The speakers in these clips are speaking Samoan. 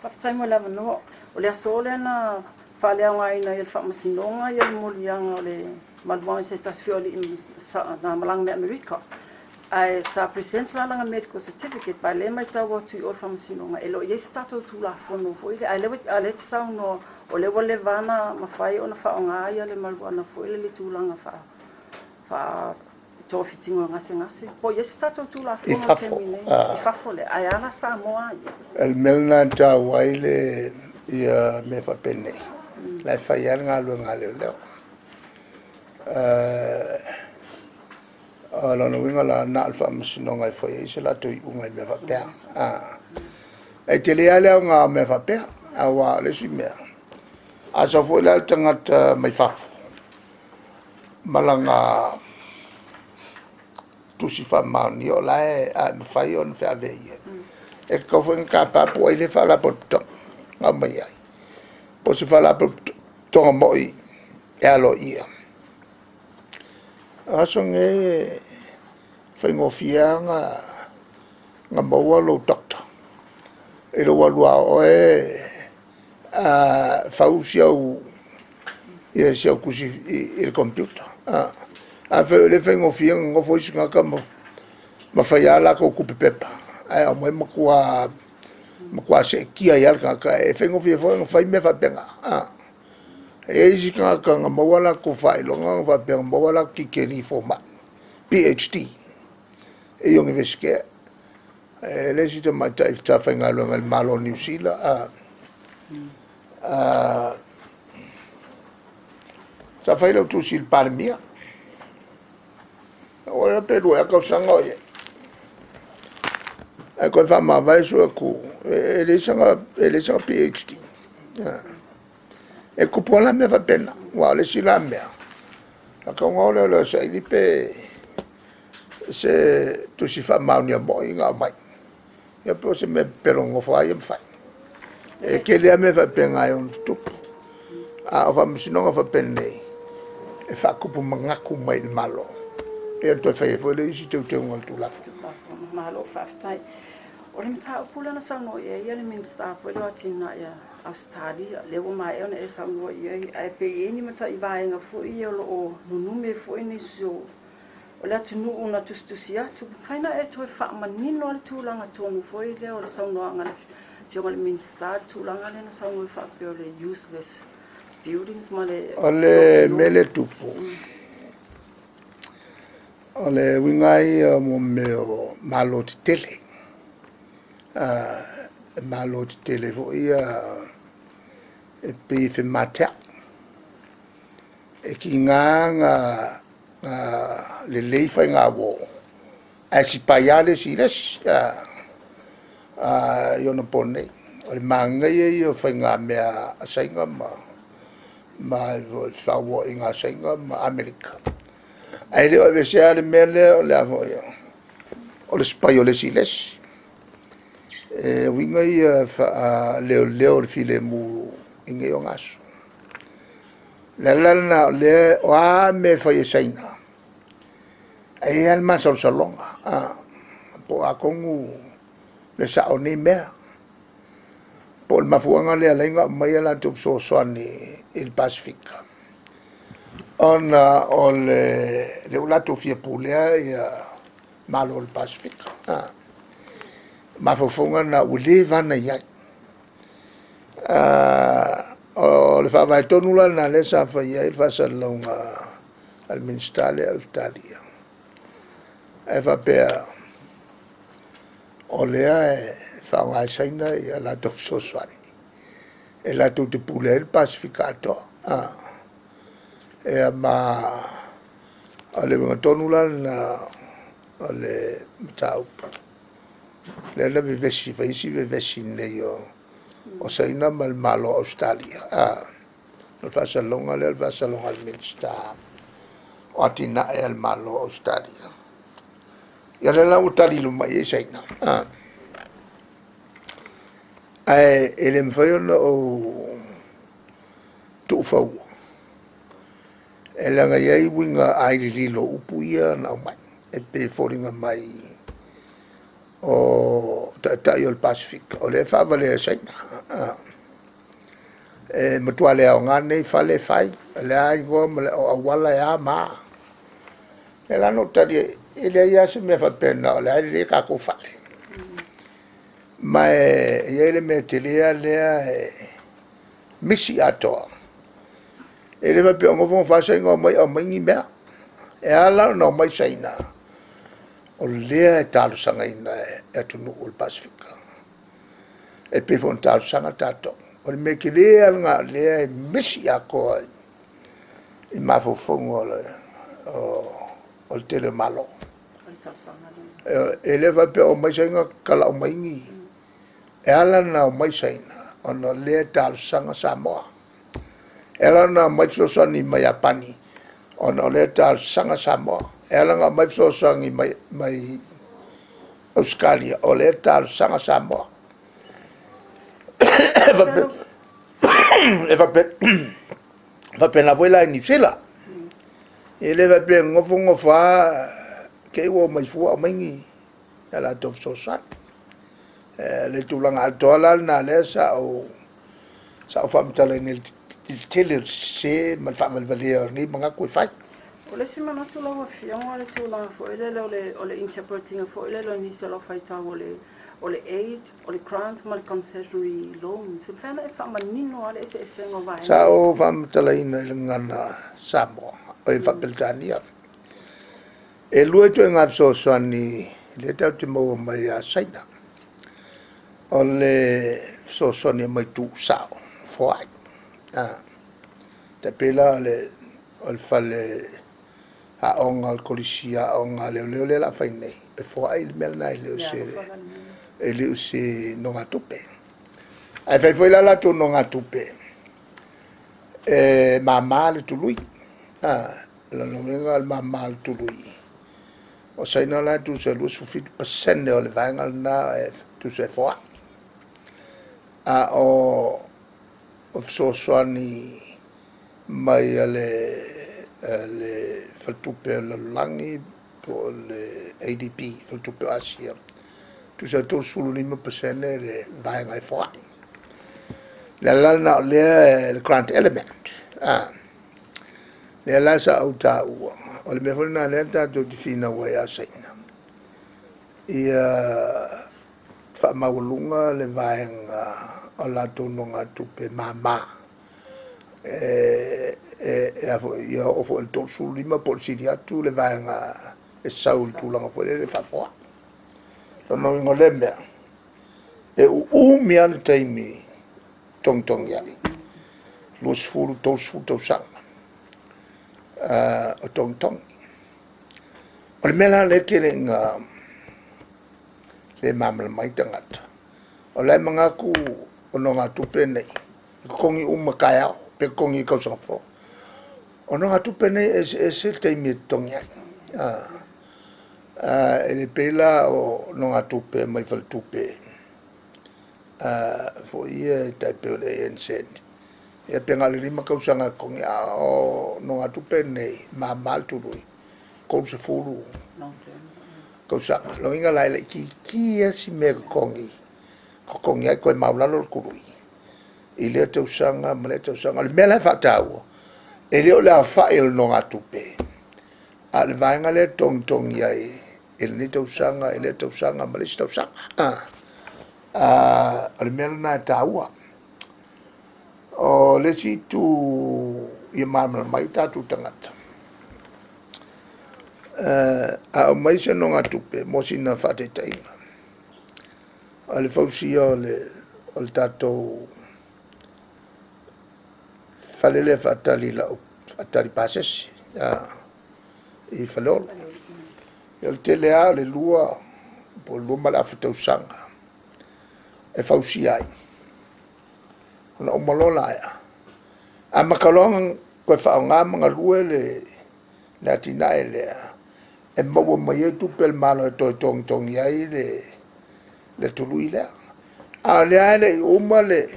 Faafetai mo le avanoa. O le aso lea na faaleaogaina ai e le Faamasinoga le moliaga o le maluaga i se tasi foi o alii na malaga mai Amerika. Ae sa present la lana medical certificate, pa lea matau atu i o le Faamasinoga e le o i ai se tatou Tulafono foi lea, ae lea e te saunoa o lea ua leva ona mafai ona faaaoga ia le maluaga foi lea i le tulaga faa togafitiga o gasegase. Po o i ai se tatou Tulafono i i le fafo taimi nei i fafo lea, ae a la Samoa ia? O le mea lena e taua ai le ia mea faapenei, la e fai lava le galuega a leoleo. O lona uiga la, na o le Faamasinoga e fai ai se latou iuga i mea faapea. E tele lava le aoga o mea faapea, aua o le isi mea, a sau foi la le tagata mai fafo ma lana tusi faamaonia o la e mafai ona feaveaia, e tatau foi ona tapa po o ai lea faalapotopotoga na aumai ai, po o se faalapotopotoga moi e aloaia. O aso nei e faigofie lava ona maua lou doctor i lou alu lava o oe fau si au tusi i le computer. Afai o lea e faigofie ona nonofo isi tagata ma fai lava latou tupe pepa ae aumai matua seetia ai lava le tagata, e faigofie foi ona fai mea faapena. E i ai isi tagata na maua o latou faailoga faapea na maua o latou dikeri fomai, PhD i Iunivesite. E le isi tamaitai sa faigaluega i le Malo o Niu Sila, sa fai lau tusi i le Palemia, ua iloa pe 2 ea tausaga o i ai, ae toe faamavae sue atu e leai sana PhD. E tutupu lava la mea faapena. Aua o le isi la mea, e tatau ona o leoleo e saili pe se tusi faamaonia moi na aumai. Ia po o se mea pepelo nonofo lava ia ma fai. E tele lava mea faapena e ono tutupu. A o faamasinoga faapenei, e faatupu manatu mai i le Malo, ia ona toe fai ai foi lea o isi teuteuga o le Tulafono. Malo faafetai. O le mataupu lea na saunoa i ai le Minisita foi lea o Atinae a Ausetalia, lea ua maea ona e saunoa i ai, ae pe i ai ni matai vaega foi ia o lo o nunume foi nisi o le atunuu na tusitusi atu. Mafai ona e toe faamanino lava le tulaga tonu foi lea o le saunoaga a le Afioga i le Minisita, le tulaga lea na saunoa ai faapea o le useless buildings ma le O le mea lea e tupu, o le uiga lava ia o mea o Malo tetele, Malo tetele foi ia e pei e femateai. E tiga ona lelei faigauo, ae sipai lava le isi i le isi i onapo nei. O le manaia ia o faigamea a Saina ma le fefauoaiga a Saina ma Amerika, ae le o aveesea lava le mea lea o le a foi o le sipai o le isi i le isi. O uiga ia faaleoleo o le filemu i nei ona aso. O le ala lena o lea, o a mea e fai e Saina, e i ai lava le masalosaloga, po o a tonu le sao o nei mea. Po o le mafuaaga lea e ala ai ona aumai a latou fesoasoani i le Pasefika, ona o lea ua latou fia pulea Malo o le Pasefika. O mafaufauga na ua leva lava ona i ai. O le faavae tonu la lena o lea sa fai ai le faasalalauga a le Minisita lea o Ausetalia, e faapea, o lea e faaaoga e Saina a latou fesoasoani e latou te pulea ai le Pasefika atoa. Ia ma o le uiga tonu la lena o le mataupu lea na vevesi, fai si vevesi nei o Saina ma le Malo o Ausetalia. O le faasalalauga lea o le faasalalauga a le Minisita o Atinae a le Malo o Ausetalia. Ia lea la ua tali uma i ai Saina, ae e le mafai ona ou tuufaua, e leaga e i ai uiga ailililo o upu ia na aumai, e pei e foliga mai o Taitai o le Pasefika o lea e faavalea e Saina. E matua le aoga lenei fale e fai, o le a igoa o auala e a ma a. O lea la na ou tali i ai, e leai lava se mea faapena o lea e lelei a tatou fale. Ma e i ai le mea tele lava lea e misi atoa. E le faapea o nofonofo lava Saina omai aumai ni mea. E ala la ona omai Saina, o lea e talosagaina e atunuu o le Pasefika, e pei foi ona talosaga tatou. O le mea tele lava lena o lea e misi atoa i mafaufauga o le tele o Malo. E le faapea o omai Saina talao mai ni... E ala ona omai Saina, ona o lea e talosaga Samoa. E ala ona aumai fesoasoani mai Iapani, ona o lea e talosaga Samoa. E ala ona aumai fesoasoani mai Ausetalia, o lea e talosaga Samoa. E faapena foi la i Niu Sila. E le faapea e nonofo nonofo lava te i ua omai fua aumai ni a latou fesoasoani. O le tulaga atoa la lena o lea sa ou faamatalaina i le tele o le sese ma le faavalevalea o nei manatu e fai. O le isi manatu lau Afioga o le tulaga foi lele o le interpret ina foi lele o nisi o lau faitau o le aid, o le grant ma le concessionary loans. E mafai ona e faamanino lava le eseesega o vaega. Sa ou faamatalaina i le gagana Samoa, o faa-Peretania. E lua ituaiga fesoasoani lea tatou te maua mai ia Saina. O le fesoasoani e aumai tuusao, foai. E pei la o le fale aoga o le Kolisi Aoga a Leoleo lea o le a fai nei, e foai le mea lena, e le o se nogatupe. Ae fai foi la latou nogatupe, e mama le tului. O lona uiga o le mama o le tului, o Saina la e tusa e 27% o le vaega lena e tusa e foai. A o fesoasoani mai a le Faletupe o le Lalolagi po o le ADB, Faletupe o Asia, tusa e 35% le vaega e foai. O le ala la lena o lea le grant element, lea la sa ou taua, o le mea foi lena o lea tatou te finau ai ia Saina, ia faamaualuga le vaega o latou nogatupe mama, ia oo foi i le 35 po o le sili atu le vaega e sau i le tulaga foi lele e faafoai. O lona uiga o lea mea, e uumi lava le taimi togitogi ai, 20, 30 tausaga o togitogi. O le mea la lea e tele ina le malamalama ai tagata, o la e manatu o nogatupe nei, e totogi uma taeao pe totogi i le tausaga fou. O nogatupe nei e eseese le taimi e totogi ai. E le pei la o nogatupe mai faletupe foi ia e tai pei o le ANZ, ia pe na o le 5 tausaga e totogi, a o nogatupe nei, e mama le tului, 30 tausaga. O lona uiga la e laitiiti lava si mea e totogi, totogi ai toe maualalo le tului i lea tausaga ma lea tausaga. O le mea la e faataua, e le o le aofai o le nogatupe, a o le vaega lea e togitogi ai i lenei tausaga, i lea tausaga ma le isi tausaga. O le mea lena e taua. O le isi itu ia malamalama ai o tatou tagata, a aumai se nogatupe mo sina faataitaiga, o le fausia o le tatou fale lea faatali pasese i Faleolo. O le tele lava o le 2 po o le 2.5 tausaga e fausia ai, ona uma loa lea, amata loa ona toe faaaoga ma galue le atinae lea, e maua mai ai tupe a le Malo e toe togitogi ai le tului lea. A o lea e le i uma le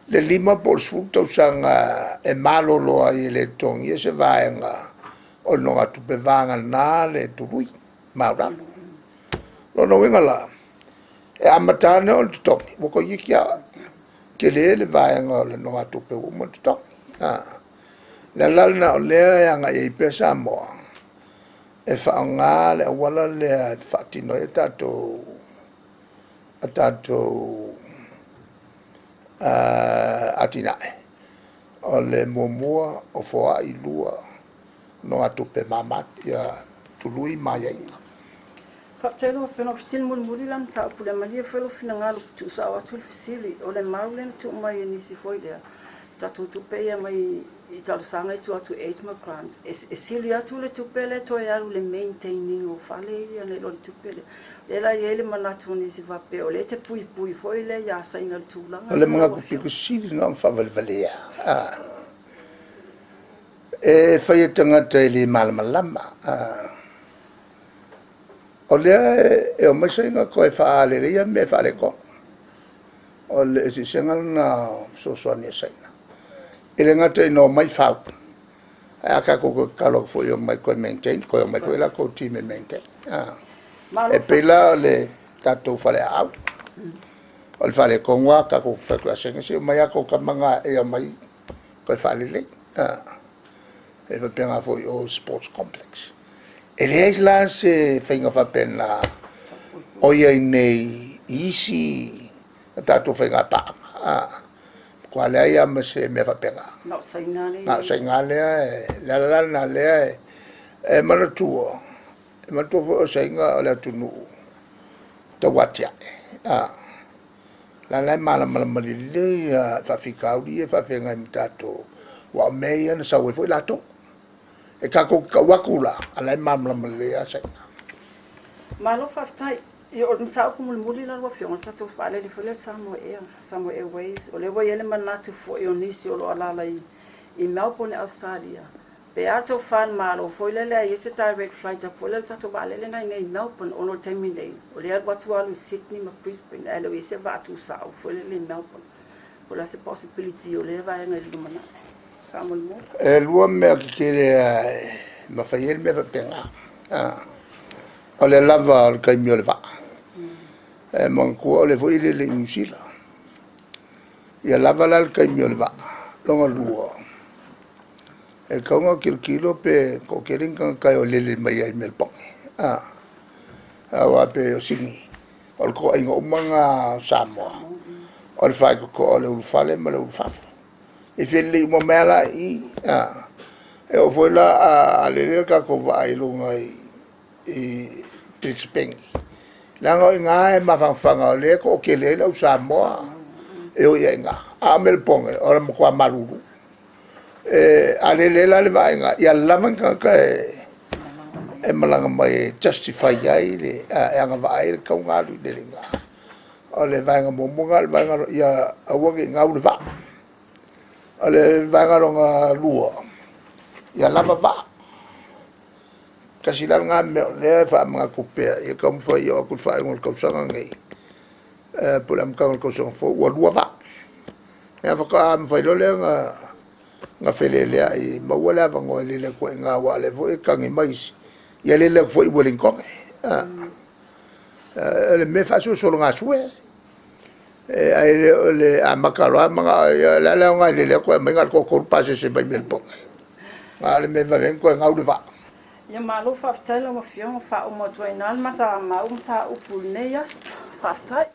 5 po o le 10 tausaga e malolo ai e le totogia se vaega o le nogatupe, vagana le tului maualalo. O lona uiga la, e amata ane ona totogi, ua toeitiiti Tele le vaega o le nogatupe ua uma ona totogi. O le ala la lena o lea e agai ai pea Samoa e faaaoga le auala lea e faatino ai a tatou atinae. O le muamua o foai, lua nogatupe mama ia tului ma aiaiga. Faafetai lau Afioga. O le fesili mulimuli la mataupu lea, malie foi lou finagalo tuusao atu le fesili. O le mau lea na tuu mai e nisi foi lea, tatou tupe ia mai i talosaga i tua atu aids ma grants, e sili atu le tupe lea toe alu i le maintaining o fale ia nai lo le tupe lea. Lea la e i ai le manatu o nisi faapea o lea e te puipui foi lea ia Saina i le tulaga O le manatu pito sili lena ona faavalevalea. E fai e tagata e le malamalama. O lea e omai Saina toe faaleleia mea e faaletonu. O le eseesega lena o fesoasoani a Saina. E le gata ina omai fau, ae a tatou toe tatalo atu foi e omai e toe maintain, toe omai foi le latou team e maintain. Malo. E pei la o le tatou faleaau, o le faaletonu lava tatou fai atu ia Saina, se i omai lava tou tama na e omai toe faalelei. E faapena foi i o i le Sports Complex. E leai la se faiga faapena o i ai nei i isi a tatou faiga paaga. Matua leai lava ma se mea faapena. Na o Saina lea. Na o Saina lea, le ala la lena lea e manatua, e manatua foi o Saina o le atunuu tau atiae. O la e malamalama lelei lava i faafitauli ia e faafeagai ma tatou, aua o mea ia na sau ai foi latou. E tatou te tau atu la, a o la e malamalama lelei lava Saina. Malo faafetai. Ia, o le mataupu mulimuli la lau Afioga, o le tatou vaalele foi lea o le Samoa Air, Samoa Airways, o lea ua i ai le manatu foi o nisi o lo o alaala i Melbourne, Australia, pe a le Malo foi lele a i ai se direct flight atu foi lea le tatou vaalele na i inei i Melbourne, ona o le taimi nei, o lea alu atu alu i Sydney ma Brisbane, ae le o i ai se vaa tusao foi lele i Melbourne. Po o le a se possibility o lea vaega i le lumanai? Faamolemole. E lua mea tetele e mafai ai le mea faapena. O le lava o le taimi o le vaa. E manatua o lea foi e lele i Niu Sila. Ia lava la le taimi o le vaa. Lona lua, e tatau ona tilotilo pe toatele ni tagata e o e lele mai ai i Melepone. Aua pei o Sini, o le toaiga uma lena o Samoa, o le faitotoa o le ulufale ma le ulufafo. E felelei uma mai lava la i i. E oo foi la a lele le tatou vaa i luga i Penisepeni, leaga o i ina e mafanafana o lea e toatele ai le au Samoa e o ai i ina. A o Melepone, o le matua malulu. A lele la le vaa i ina, ia lava ni tagata e malaga mai e justify ai, e agavaa ai le tatau ona alu i ina. O le vaega muamua lena. O le vaega ia aua ne i gau le vaa. O le vaega lona lua, ia lava vaa. Tasi la lena mea o lea e faamanatu pea, ia taumafai ia oo atu i le faaiuga o le tausaga lenei, po o le amataga o le tausaga fou ua lua vaa. Ia faatoa mafai loa lea ona feleleai, maua le avanoa e lele atu ai i ina, aua o lea foi e tagi mai isi, ia lele atu foi i Ueligitone. O le mea e faasolosologasue, ae le o le amata loa manao, ia o le a le aoga e lele atu ae aumai na o le toatolu pasese mai Melepone. A o le mea e vave ai ona toe gau le vaa. Ia malo faafetai lau Afioga, ua faauma atu ai i ina le matou mataupu i lenei aso. Faafetai.